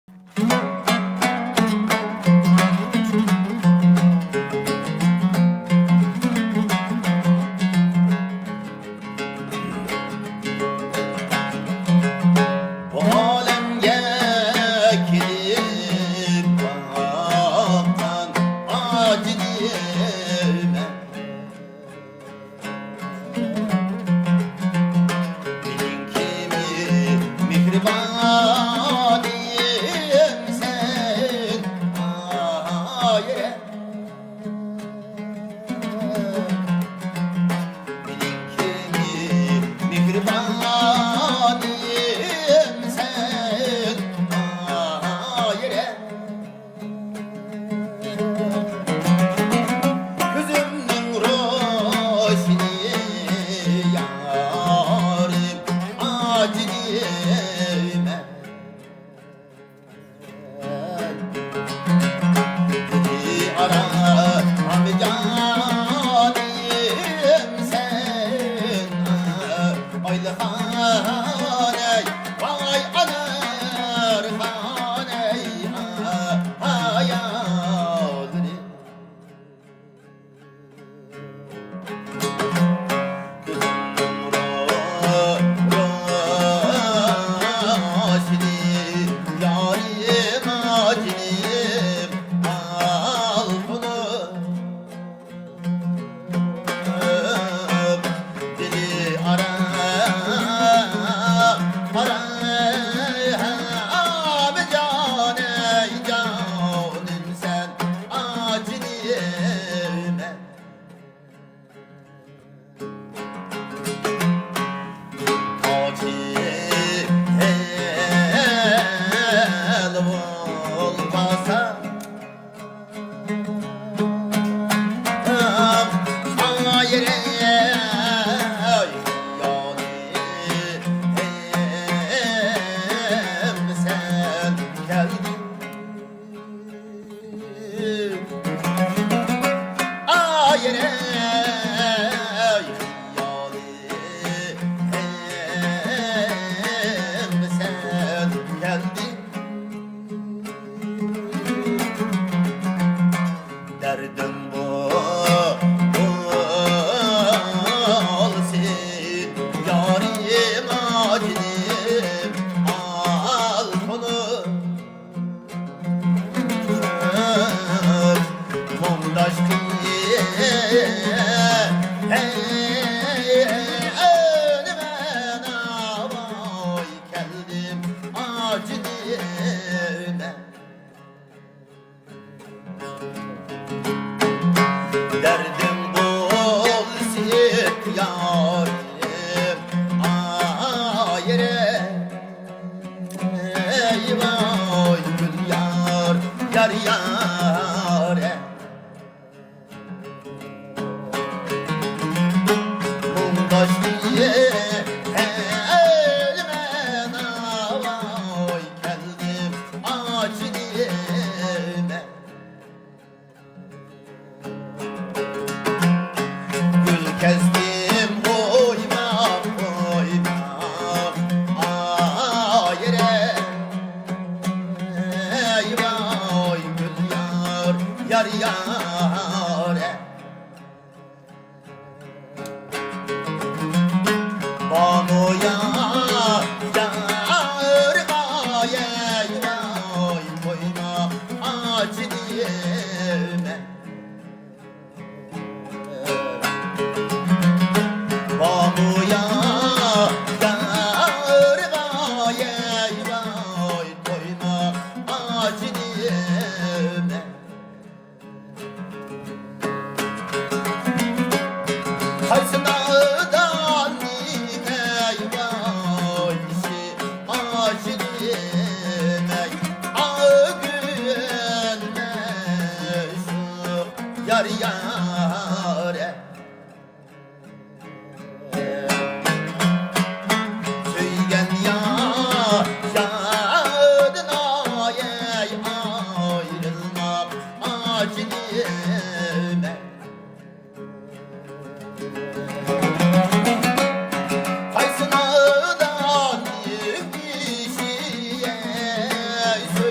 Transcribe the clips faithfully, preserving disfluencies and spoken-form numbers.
بۇ ئالەمگە كېلىپ باققان ئاجىزمەن. مېنىڭكى مېھرىبانىم سەن، ئايرى. مېنىڭكى مېھرىبانىم سەن، ئايرى. كۆزۈمنىڭ روشىنى يارىم، ئاجىزمەن. دىلى ئارام جانىم سەن، ئايلىخان ئەي، ۋاي ئانارخان ئەي، ئايالىنى. كۆزۈمنىڭ روشىنى يارىم ئاجىزىم ئالقۇنۇم. دىلى ئارام، ئارام جانەي جانىم سەن ئاجىزىم. تاجى ھېلى بولماسا، ئايرى يانىم سەن كەلدىڭ. ئايرى يانىم سەن كەلدىڭ. دەردىم بولسۇن يارىم ئاجىزىم ئالقۇنۇم. مۇڭداش قىلىپ، ھەي، ئۆلىمەن، ۋاي، كەلدىم ئاجىزىم. دەردىم بولسۇن يارىم ئايرى. ئەي ۋاي گۈل يار، يار يار. مۇڭداش ئەلمەن ۋاي كەلدىم ئاچىنىمەن. گۈل كەستىم قويما، قويما، ئايرە. ئەي ۋاي گۈل يار، يار، يار. بامۇ يار، يار، ئاي ۋاي قويما، ئاچىنىمەن. بامۇ يار، يار، ئاي ۋاي قويما، ئاچىنىمەن.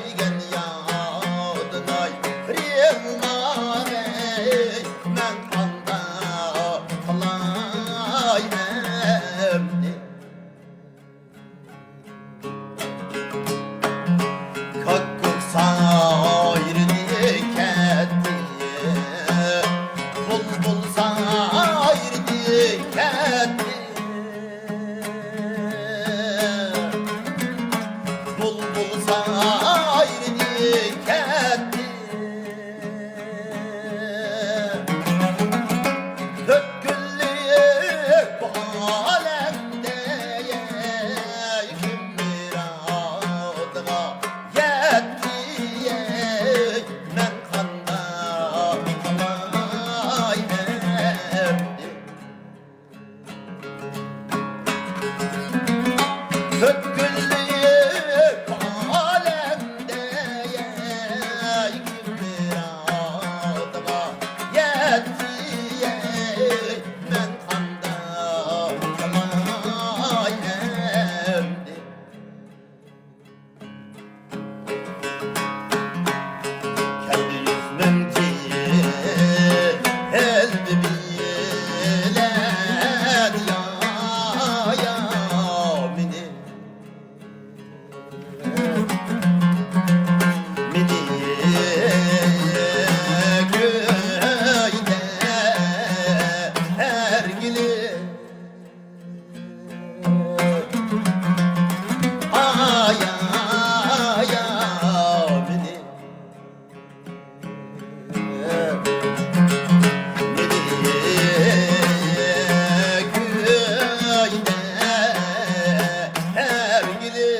دېگەن يادىناي رېلماغەي، مەن قانداق قىلاي ئەمدى؟ كاككۇك سايرىدى كەتتى، بۇلبۇل سايرىدى كەتتى. بۇلبۇل سايرىدى كەتتى. تۆت كۈنلۈك بۇ ئالەمدە كىم مۇرادىغا يەتتى؟ مەن قانداق قىلاي ئەمدى؟ تۆت كۈنلۈك ئالەمدە كىم مۇرادىغا يەتتى؟ مەن قانداق قىلاي ئەمدى؟ كەلدى يۈز مىڭ جىلدى بىلەن يايا مېنى. مېنى كۆيدۈرەر يىلى. ئايا، ئايا، مېنى. مېنى كۆيدۈرەر يىلى.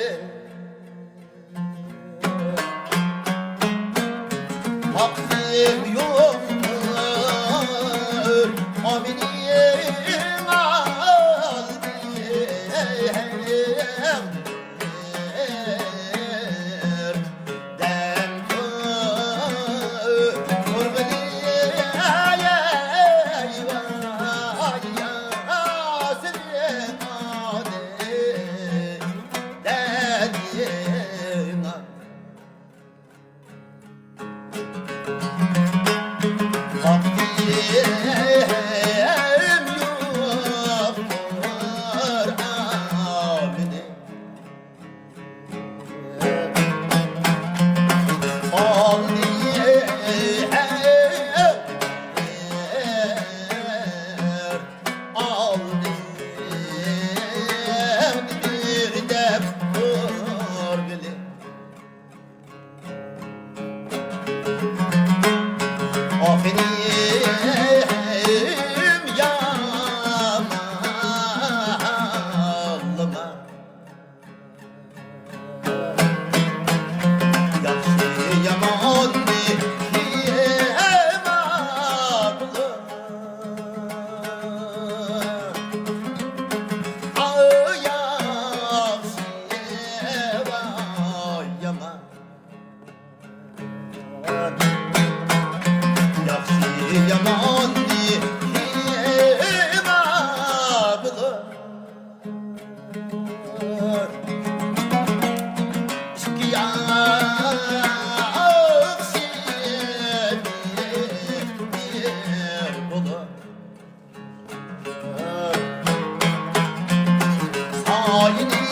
ۋاقتىم يوقتۇر، ئامىنىڭ ئالدى. دەم تۇرغىلى، ئاي، ئاي، ۋاي، يا، سېنىڭ ئادەم. دەردىڭ. ۋاقتىم يوقتۇر، ئامىنە. ئالدى، ئالدى، بىر دەم تۇرغىلى. ئاخىرىم يامانلىما. ياخشى ياماننى يېمەڭلار. ئاي، ياخشى، ۋاي، يامان. ياخشى ياماننى يېمەڭلار. ئىككى ياخشى بىر بولۇر. سايىنى،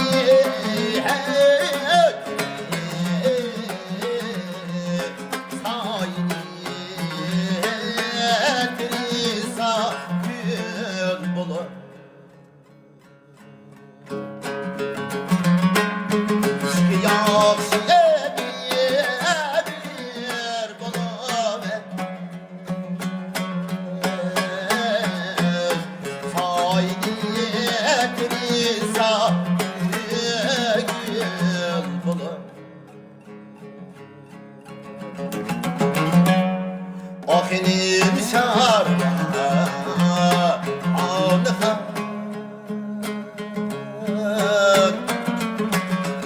سايىنى تىرىسا كۈن بولۇر. ياخشى بىر بولۇپ، سايىنى تىرىسا كۈن بولۇپ. ئاخىنىم شارما، ئانىخا.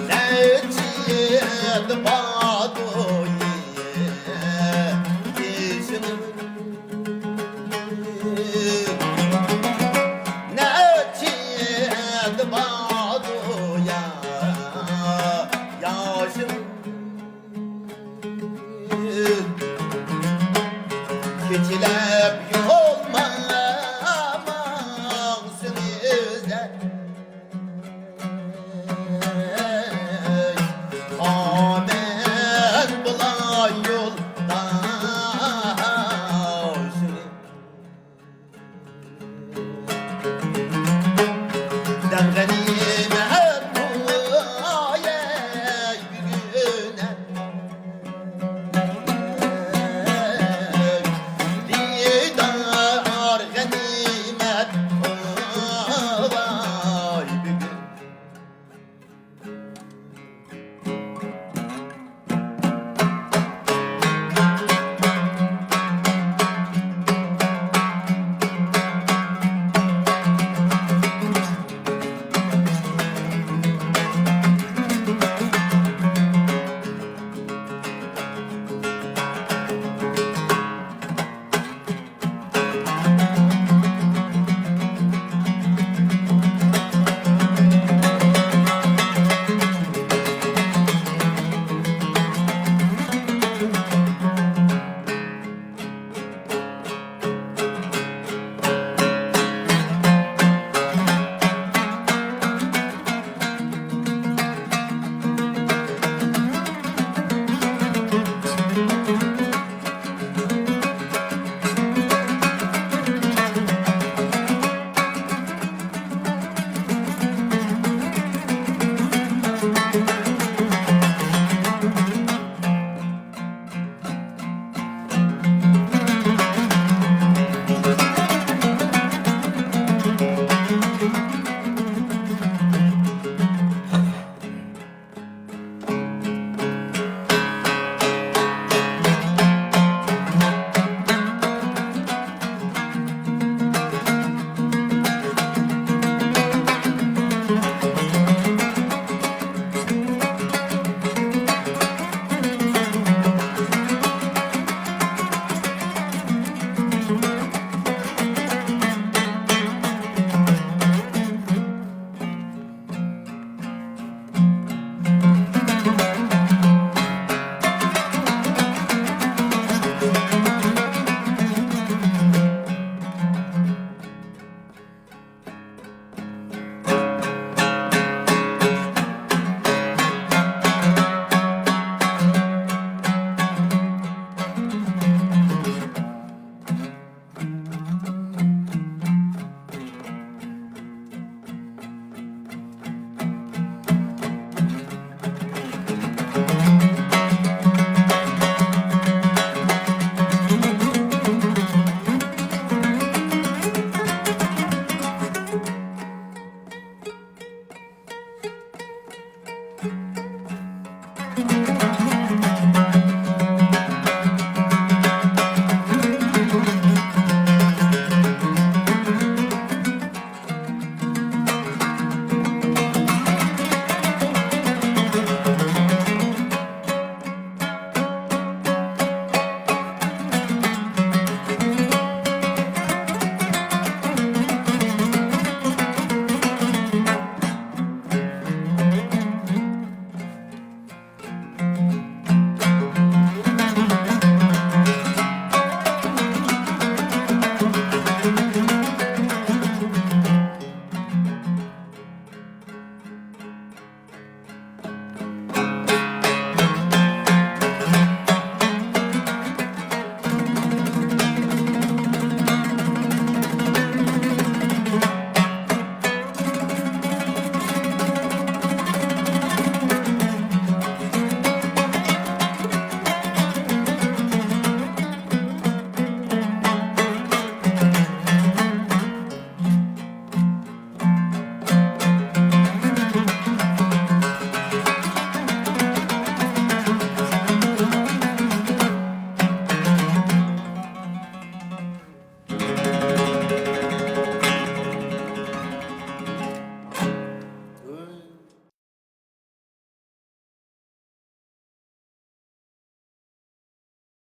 نەچچە يىل بادويى يېشىل. نەچچە يىل بادويا ياشىل. كېچىلەر